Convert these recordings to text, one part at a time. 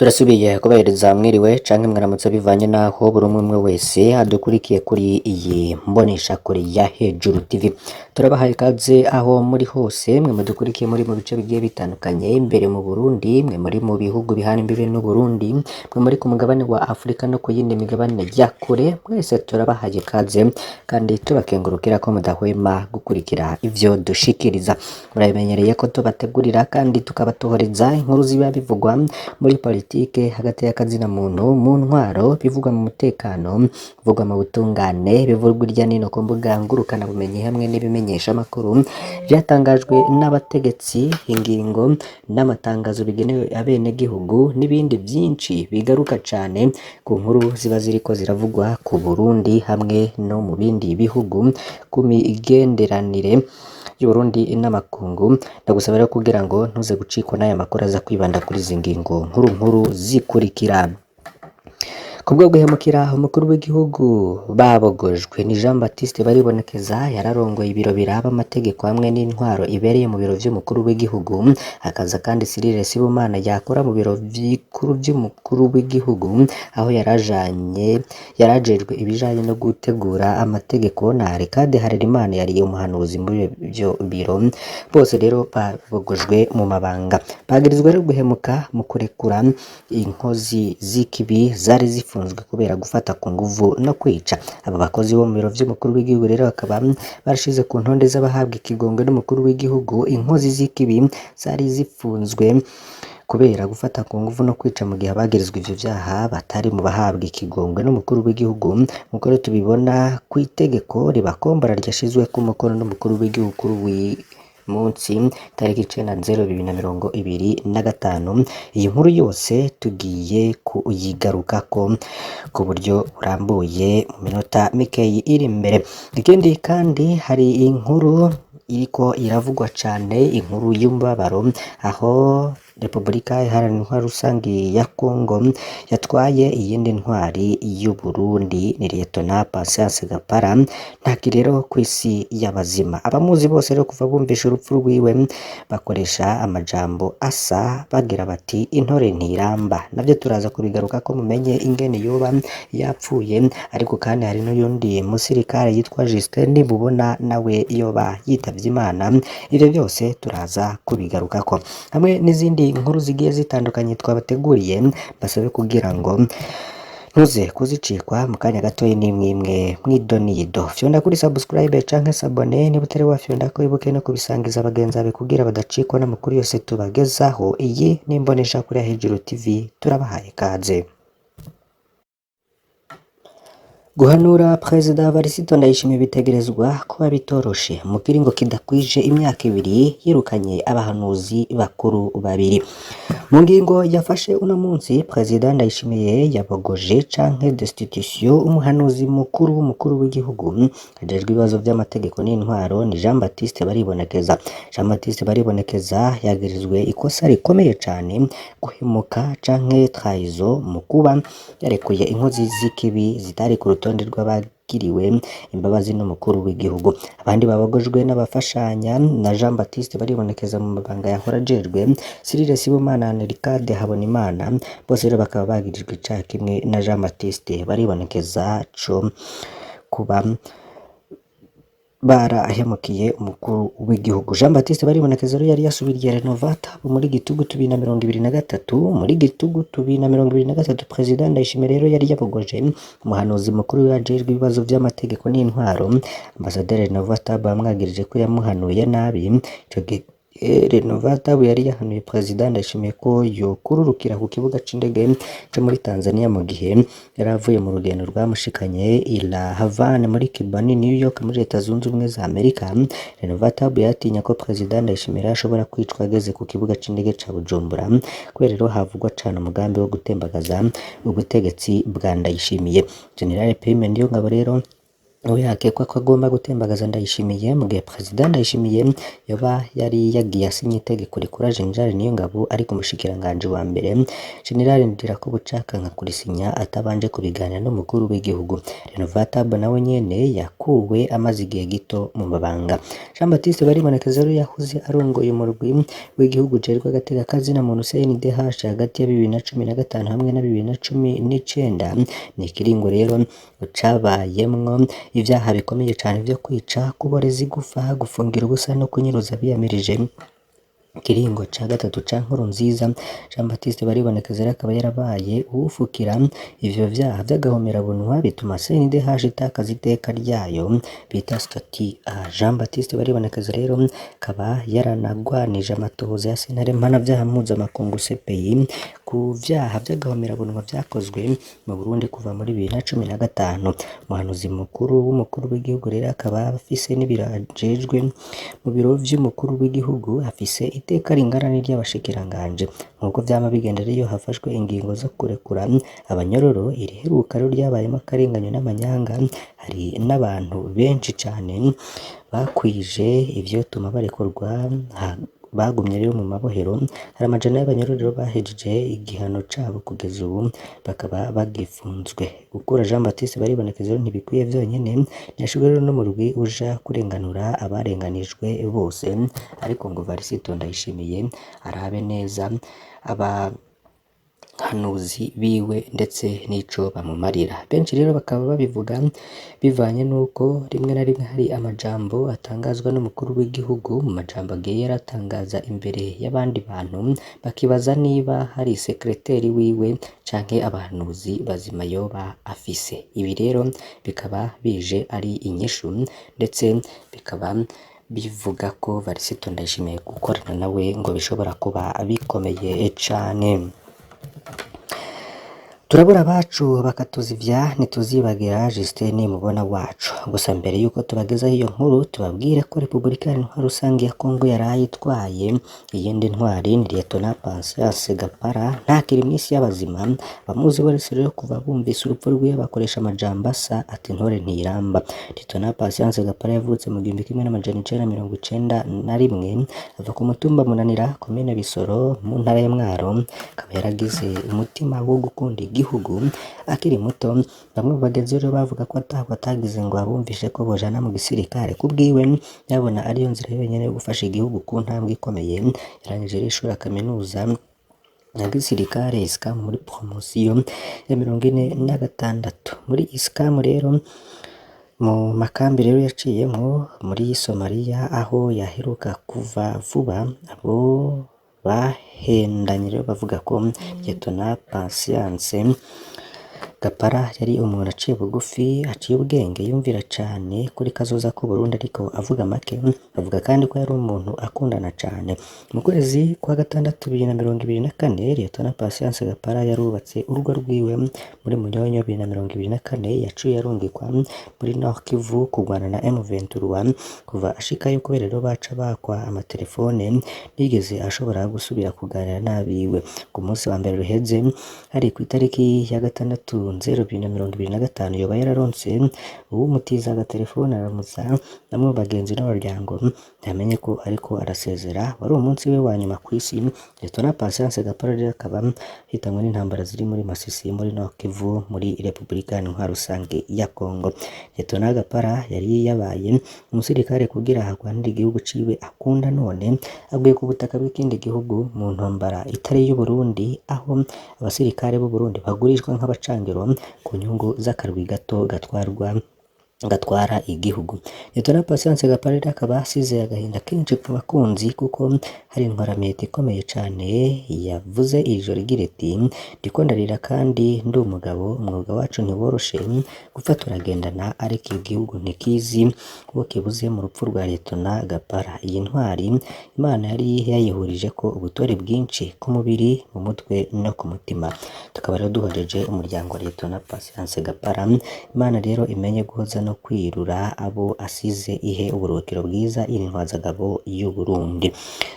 Turasubiye kubahereza mwiriwe canke mwaramutse bivanye naho buri umwe umwe wese adukurikiye kuri iyi mboneshakure ya Hejuru TV. Turabahaye ikaze aho muri hose, mwe mudukurikiye muri mu bice bigiye bitandukanye imbere mu Burundi, mwe muri mu bihugu bihana imbibe n'Uburundi, mwe muri ku mugabane wa Afrika no ku yindi migabane ya kure, mwese turabahaye ikaze kandi tubakengurukira ko mudahwema gukurikira ivyo dushikiriza. Murabimenyereye ko tubategurira kandi tukabatohoreza inkuru ziba bivugwa muri politike, hagati y'akazina muntu, mu ntwaro, bivugwa mu mutekano, bivugwa mu butungane, bivugwa irya nino ku mbuga ngurukanabumenyi hamwe n'ibimenyeshamakuru, vyatangajwe n'abategetsi, ingingo n'amatangazo bigenewe abenegihugu n'ibindi vyinshi bigaruka cane ku nkuru ziba ziriko ziravugwa ku Burundi hamwe no mu bindi bihugu, ku migenderanire y'Uburundi n'amakungu. Ndagusaba rero kugira ngo ntuze gucikwa n'aya makuru aza kwibanda kuri izi ngingo nkuru nkuru zikurikira. Kubwo guhemukira umukuru w'igihugu babogojwe ni Jean Baptiste Baribonekeza, yararongoye ibiro biraba amategeko hamwe n'intwaro ibereye mu biro vy'umukuru w'igihugu, hakaza kandi Cyril Sibomana yakora mu biro bikuru vy'umukuru w'igihugu, aho yarajanye yarajejwe ibijanye no gutegura amategeko, na Arcade Harerimana yari umuhanuzi muri ivyo biro. Bose rero babogojwe mu mabanga, bagirizwa rero guhemuka mu kurekura inkozi z'ikibi zari zifunzwe kubera gufata ku nguvu no kwica. Aba bakozi bo mu biro vy'umukuru w'igihugu rero bakaba barashize ku ntonde z'abahabwa ikigongwe n'umukuru w'igihugu inkozi z'ikibi zari zifunzwe kubera gufata ku nguvu no kwica, mu gihe abagirizwa ivyo vyaha batari mu bahabwa ikigongwe n'umukuru w'igihugu, nk'uko rero tubibona kw'itegeko ribakombora ryashizweko umukono n'umukuru w'igihugu kuri munsi tariki 9/0/2025. Iyi nkuru yose tugiye kuyigarukako ku buryo burambuye mu minota mikeyi iri imbere. Ikindi kandi, hari inkuru iriko iravugwa cane, inkuru y'umubabaro, aho Repubulika Iharanira Intwaro Rusangi ya Congo yatwaye iyindi ntwari y'Uburundi, ni Lieutenant Patience Gapara, ntaki rero kw'isi y'abazima. Abamuzi bose rero kuva bumvisha urupfu rwiwe bakoresha amajambo asa, bagira bati: "Intore ntiramba." Navyo turaza kubigaruka ko mumenye ingene yoba yapfuye. Ariko kandi hari n'uyundi musirikare yitwa Justin Nibubona, nawe yoba yitavye Imana. Ivyo byose turaza kubigarukako hamwe n'izindi inkuru zigiye zitandukanye twabateguriye. Basabe kugira ngo ntuze kuzicikwa mu kanya gatoyi n'imwe mwidonido. Fyonda kuri subscribe canke s'abonner niba utari wafyonda ko, ibuke no kubisangiza bagenzi bawe kugira badacikwa n'amakuru yose tubagezaho. Iyi ni imbonesha kuri ya Hejuru TV, turabahaye kaze. Guhanura Perezida Varisito Ndayishimiye bitegerezwa kuba bitoroshe mu kiringo kidakwije imyaka 2 yirukanye abahanuzi bakuru babiri. Mu ngingo yafashe uno munsi, Perezida Ndayishimiye yabogoje canke destitution umuhanuzi mukuru w'umukuru w'igihugu ajejwe ibibazo vy'amategeko n'intwaro, ni Jean Baptiste Baribonekeza. Jean Baptiste Baribonekeza yagirizwe ikosa rikomeye cane, guhemuka canke trahison, mu kuba yarekuye inkozi z'ikibi zitari ku rutonde rw'abagiriwe imbabazi n'umukuru w'igihugu. Abandi babogojwe n'abafashanya na Jean Baptiste Baribonekeza mu mabanga yahora ajejwe, Cyril Sibomana na Ricard Habonimana, bose rero bakaba bagirijwe icaha kimwe na Jean Baptiste Baribonekeza co kuba barahemukiye umukuru w'igihugu. Jean Baptiste Baribonekeza rero yari yasubiriye Renovata muri gitugutu 2023. Muri gitugutu 2023, Perezida Ndayishimiye rero yari yabogoje umuhanuzi mukuru ajejwe ibibazo vy'amategeko n'intwaro, Ambasaderi Renovata, bamwagirije ko yamuhanuye nabi. Ico gihe Renovata yari yahanuye Perezida Ndayishimiye ko yokururukira ku kibuga c'indege co muri Tanzania mu gihe yari avuye mu rugendo rwamushikanye i La Havane muri Cuba ni New York muri Leta Zunze Ubumwe za Amerika. Renovata yatinya ko Perezida Ndayishimiye ashobora kwicwa ageze ku kibuga c'indege ca Bujumbura, kubera rero havugwa cane umugambi wo gutembagaza ubutegetsi bwa Ndayishimiye. General Prime Niyongabo rero We hakekwa ko agomba gutembagaza Ndayishimiye, mu gihe Perezida Ndayishimiye yoba yari yagiye asinye itegeko rikura General Niyongabo ariko umushikiranganji wa mbere General Ndirakobucaka nka kurisinya atabanje kubiganira n'umukuru w'igihugu. Renovata nawe nyene yakuwe amaze igihe gito mu mabanga. Jean Baptiste Baribonekeza rero yahoze arongoye umurwi w'igihugu ujejwe agateka kazina muntu CNDH hagati ya 2015 hamwe na 2019. Ni ikiringo rero cabayemwo ivyaha bikomeye cane vyo kwica, kuboreza igufa, gufungira ubusa no kunyuruza abiyamirije ikiringo ca gatatu ca Nkurunziza. Jean Baptiste Baribonekeza rero akaba yarabaye uwufukira ivyo vyaha vy'agahomerabunwa, bituma CNDH itakaza iteka ryayo bita statut A. Jean Baptiste Baribonekeza rero akaba yaranagwanije amatohoza ya sentare mpanavyaha mpuzamakungu CPI ku vyaha vy'agahomerabunwa vyakozwe mu Burundi kuva muri 2015. Umuhanuzi mukuru w'umukuru w'igihugu rero akaba afise n'ibiro ajejwe mu biro vy'umukuru w'igihugu, afise iteka ringana n'iry'abashikiranganje. Nk'uko vyama bigenda rero iyo hafashwe ingingo zo kurekura abanyororo, iriheruka rero ryabayemo akarenganyo n'amanyanga, hari n'abantu benshi cane bakwije ivyotuma barekurwa bagumye rero mu mabohero. Hari amajana y'abanyororo bahejeje igihano cabo kugeza ubu bakaba bagifunzwe. Gukura Jean Baptiste Baribonekeza rero ntibikwiye vyonyene, ntiyashirwe rero n'umurwi uja kurenganura abarenganijwe bose, ariko ngo Varisito Ndayishimiye arabe neza abahanuzi biwe ndetse n'ico bamumarira. Benshi rero bakaba babivuga bivanye n'uko rimwe na rimwe hari amajambo atangazwa n'umukuru w'igihugu, mu majambo agiye yaratangaza imbere y'abandi bantu, bakibaza niba hari sekreteri wiwe canke abahanuzi bazima yoba afise. Ibi rero bikaba bije ari inyishu, ndetse bikaba bivuga ko Varisito Ndayishimiye gukorana nawe ngo bishobora kuba bikomeye cane. Turabura abacu bakatuzivya, ntituzibagira Justin Mubona wacu. Gusa mbere yuko tubagezaho iyo nkuru, tubabwire ko Repubulika Iharanira Rusange ya Kongo yaraye itwaye iyindi ntwari, ni Lieutenant Patience Gapara, ntakiri mw'isi y'abazima. Abamuzi bose rero kuva bumvise urupfu rwiwe bakoresha amajambo asa ati ntore ntiramba. Lieutenant Patience Gapara yavutse mu 1991, ava ku mutumba Munanira, komine Bisoro, mu ntara ya Mwaro. Akaba yaragize umutima wo gukunda igihugu akiri muto. Bamwe mu bagenzi rero bavuga ko atako atagize ngo abumvishe ko bojana mu gisirikare, kubwiwe yabona ariyo nzira yonyene yo gufasha igihugu ku ntambwe ikomeye. Yarangije rero ishuri kaminuza ya gisirikare ISCAM muri promosiyo ya 46. Muri ISCAM rero mu makambi rero yaciyemwo muri Somalia, aho yaheruka kuva vuba, abo bahendanye rero bavuga ko Lieutenant Patience Gapara yari umuntu aciye bugufi, aciye ubwenge, yumvira cane kuri kazoza k'Uburundi, ariko avuga make. Bavuga kandi ko yari umuntu akundana cane. Mu kwezi kwa gatandatu 2024, Lieutenant Patience Gapara yarubatse urugo rwiwe. Muri Munyonyo 2024 yaciye arungikwa muri Nord Kivu kurwana na M23. Kuva ashikayo, kubera rero baca bakwa amatelefone, ntiyigeze ashobora gusubira kuganira n'abiwe. Ku munsi wa mbere ruheze, hari kw'itariki ya 6 nzero 2025, yoba yararonse uwumutiza agatelefone aramutsa bamwe mu bagenzi n'abaryango, ntamenye ko ariko arasezera. Wari umunsi we wa nyuma kw'isi. Lieutenant Patience Gapara rero akaba hitanwe n'intambara ziri muri Masisi, muri Nord Kivu, muri Repubulika Iharanira Rusange ya Kongo. Lieutenant Gapara yari yabaye umusirikare kugira arwanire igihugu ciwe akunda, none aguye ku butaka bw'ikindi gihugu mu ntambara itari iy'Uburundi, aho abasirikare b'Uburundi bagurishwa nk'abacangiro ku nyungu z'akarwi gato gatwarwa gatwara igihugu. Lieutenant Patience Gapara rero akaba asize agahinda kenshi ku bakunzi, kuko hari intwaramiheto ikomeye cane yavuze ijoro igira iti: ndiko ndarira kandi ndi umugabo, umwuga wacu ntiworoshe, gupfa turagendana, ariko igihugu ntikizi uwo kibuze mu rupfu rwa Lieutenant Gapara. Iyi ntwari Imana yari yayihurije ko ubutore bwinshi ku mubiri, mu mutwe no ku mutima. Tukaba rero duhojeje umuryango wa Lieutenant Patience Gapara. Imana rero imenye guhoza no kwirura abo asize, ihe uburuhukiro bwiza iri ntwazagabo y'Uburundi.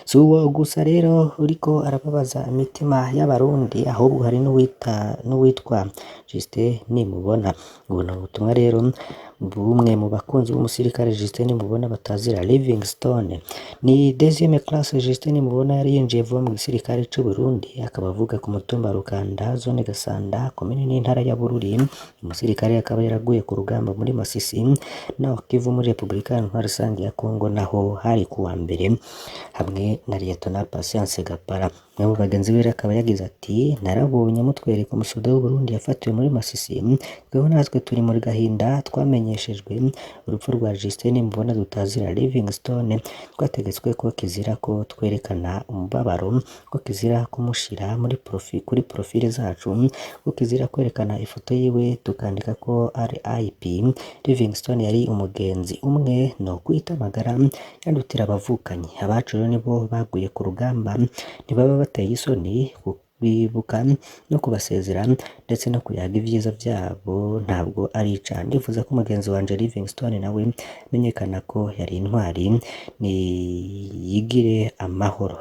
Si uwo gusa rero uriko arababaza imitima y'Abarundi, ahubwo hari n'uwitwa Justin Nimubona. Ubu ni ubutumwa rero Bumwe mu bakunzi b'umusirikare Justin Mubona batazira Livingstone ni deuxième classe. Justin Mubona yari yinjiye vuba mu gisirikare c'u Burundi, akaba avuga ku mutumba Rukanda, zone Gasanda, komine n'intara ya Bururi. Umusirikare akaba yaraguye ku rugamba muri Masisi naho Kivu muri Repubulika Iharanira Rusange ya Kongo, naho hari kuwa mbere hamwe na Lieutenant Patience Gapara. Umwe mu bagenzi be akaba yagize ati: "Narabonye mutwereka umusoda w'u Burundi yafatiwe muri Masisi, tweho natwe turi muri gahinda, twamenyeshejwe urupfu rwa Justin Mubona dutazira Livingstone, twategetswe ko kizira ko twerekana umubabaro, ko kizira kumushira muri profi kuri profile zacu, ko kizira kwerekana ifoto yiwe tukandika ko RIP. Livingstone yari umugenzi umwe no kwita amagara yandutira abavukanyi abacu, rero nibo baguye ku rugamba, ntibaba bateye isoni kubibuka no kubasezera ndetse no kuyaga ibyiza byabo, ntabwo ari icaha. Ndifuza ko mugenzi wanje Livingstone nawe amenyekana ko yari intwari, niyigire amahoro."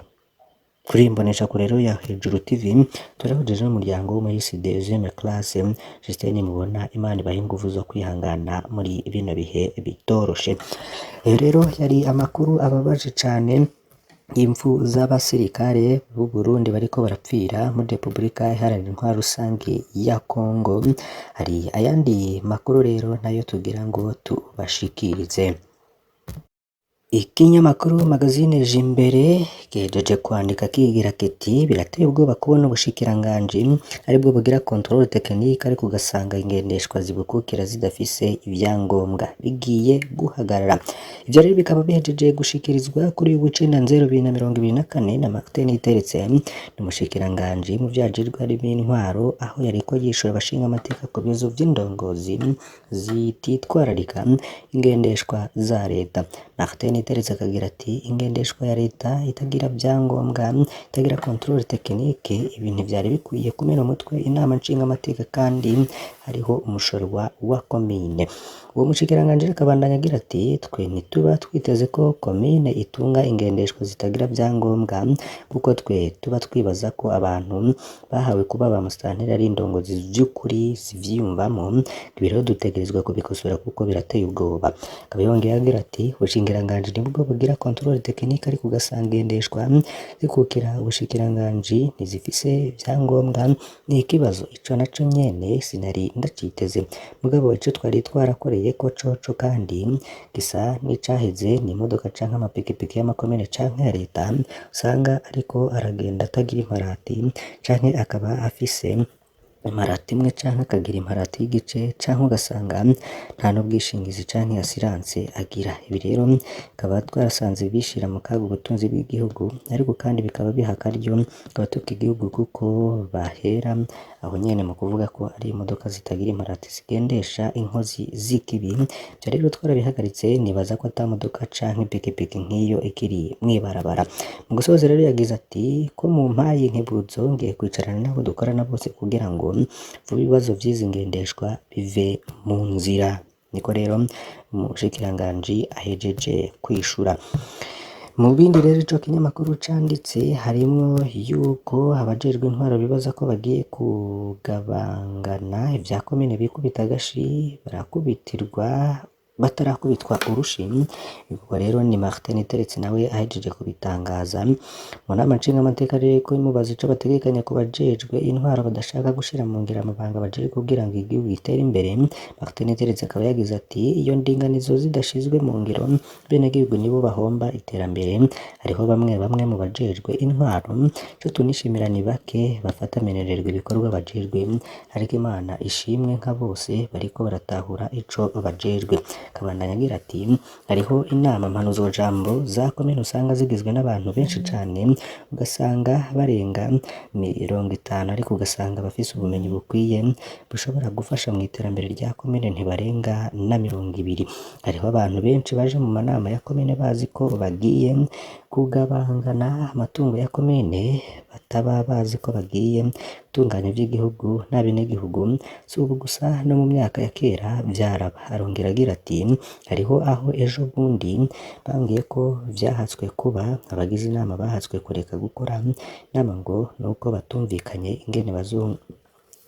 Kuri iyi mboneshakure rero ya Hejuru TV turahujeje n'umuryango wo muri deuxième classe Justin Mubona, Imana ibahe inguvu zo kwihangana muri bino bihe bitoroshe. Ayo rero yari amakuru ababaje cane impfu z'abasirikare b'u Burundi bariko barapfira muri Repubulika Iharanira Intwaro Rusange ya Kongo. Hari ayandi makuru rero nayo tugira ngo tubashikirize. Ikinyamakuru Magazine Jimbere gihejeje kwandika kigira kiti: "Birateye ubwoba kubona ubushikiranganji aribwo bugira contrôle technique, ariko ugasanga ingendeshwa zibukukira zidafise ivyangombwa, bigiye guhagarara." Ivyo rero bikaba bihejeje gushikirizwa kuri uyu 9/2024 na Martin Niteretse, n'umushikiranganji mu vyajejwe harimwo intwaro, aho yariko yishura abashinga amateka ku bibazo vy'indongozi zititwararika ingendeshwa za leta. Martin Niteretse akagira ati: "Ingendeshwa ya leta itagira vyangombwa, itagira contrôle technique, ibintu vyari bikwiye kumena umutwe inama nshingamateka kandi hariho umushorwa wa komine." Uwo mushikiranganji akabandanya agira ati: "Twe ntituba twiteze ko komine itunga ingendeshwa zitagira vyangombwa, kuko twe tuba twibaza ko abantu bahawe kuba ba musitanteri ari indongozi vy'ukuri zivyiyumvamo, ibi rero dutegerezwa kubikosora kuko birateye ubwoba." Akaba yongeye agira ati: "Ubushikiranganji nibwo bugira contrôle technique, ariko ugasanga ingendeshwa zikukira ubushikiranganji ntizifise ivyangombwa, ni ikibazo, ico naco nyene sinari ndaciteze. Mugabo ico twari twarakoreye ko coco kandi gisa n'icaheze ni imodoka canke amapikipiki y'amakomine canke ya leta usanga ariko aragenda atagira imparati, canke akaba afise imparati imwe, canke akagira imparati y'igice, canke ugasanga nta n'ubwishingizi canke assurance agira. Ibi rero bikaba twarasanze bishira mu kaga ubutunzi bw'igihugu, ariko kandi bikaba biha akaryo abatuka igihugu, kuko bahera aho nyene mu kuvuga ko ari imodoka zitagira imparati zigendesha inkozi z'ikibi. Ivyo rero twarabihagaritse, nibaza ko ata modoka canke ipikipiki nk'iyo ikiri mw'ibarabara." Mu gusoza rero yagize ati: "Ko mumpaye inkebuzo, ngiye kwicarana n'abo dukorana bose kugira ngo vuba ibibazo vy'izi ngendeshwa bive mu nzira." Niko rero umushikiranganji ahejeje kwishura. Mu bindi rero ico kinyamakuru canditse harimwo yuko abajejwe intwaro bibaza ko bagiye kugabangana ivya komine bikubita agashi barakubitirwa batarakubitwa urushi. Ubwo rero ni Martin Teretse nawe ahejeje kubitangaza mu nama nshingamateka rero ko imubaza ico bategekanya ku bajejwe intwaro badashaka gushira mu ngiro amabanga bajejwe kugira ngo igihugu gitere imbere. Martin Teretse akaba yagize ati: "Iyo ndinganizo zidashizwe mu ngiro, benegihugu nibo bahomba iterambere. Hariho bamwe bamwe mu bajejwe intwaro ico tunishimira, ni bake bafata minenerwa ibikorwa bajejwe, ariko Imana ishimwe nka bose bariko baratahura ico bajejwe." Akabandanya agira ati: "Hariho inama mpanuzwajambo za komine usanga zigizwe n'abantu benshi cane, ugasanga barenga 50, ariko ugasanga abafise ubumenyi bukwiye bushobora gufasha mu iterambere rya komine ntibarenga na 20. Hariho abantu benshi baje mu manama ya komine bazi ko bagiye kugabangana amatungo ya komine, bataba bazi ko bagiye gutunganya ivy'igihugu n'abenegihugu. Si ubu gusa, no mu myaka ya kera vyaraba." Arongera agira ati: "Hariho aho ejo bundi bambwiye ko vyahatswe kuba, abagize inama bahatswe kureka gukora inama ngo nuko batumvikanye ingene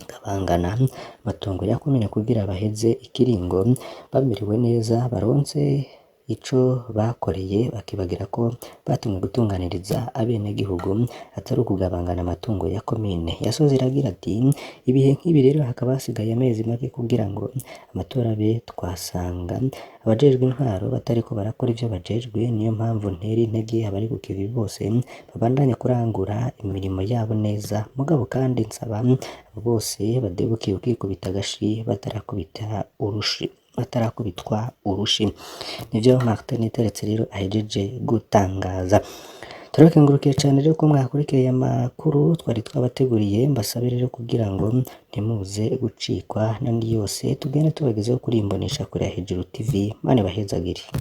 Kabangana amatongo ya komine kugira baheze ikiringo bamerewe neza, baronse ico bakoreye, bakibagira ko batumwe gutunganiriza abenegihugu atari ukugabangana amatungo ya komine. Yasoze iragira ati ibihe nk'ibi rero hakaba hasigaye amezi make kugira ngo amatora abe, twasanga abajejwe intwaro batariko barakora ivyo bajejwe, niyo mpamvu ntera intege abari ku kivi bose babandanye kurangura imirimo yabo neza, mugabo kandi nsaba abo bose badebukiye kwikubita agashi batarakubita urushi batarakubitwa urushi. Nivyo Martin Niteretse rero ahejeje gutangaza. Turabakengurukiye cane rero ko mwakurikiye aya makuru twari twabateguriye, mbasabe rero kugira ngo ntimuze gucikwa n'andi yose tugenda tubagezaho kuri iyi mboneshakure ya Hejuru TV. Imana ibahezagire.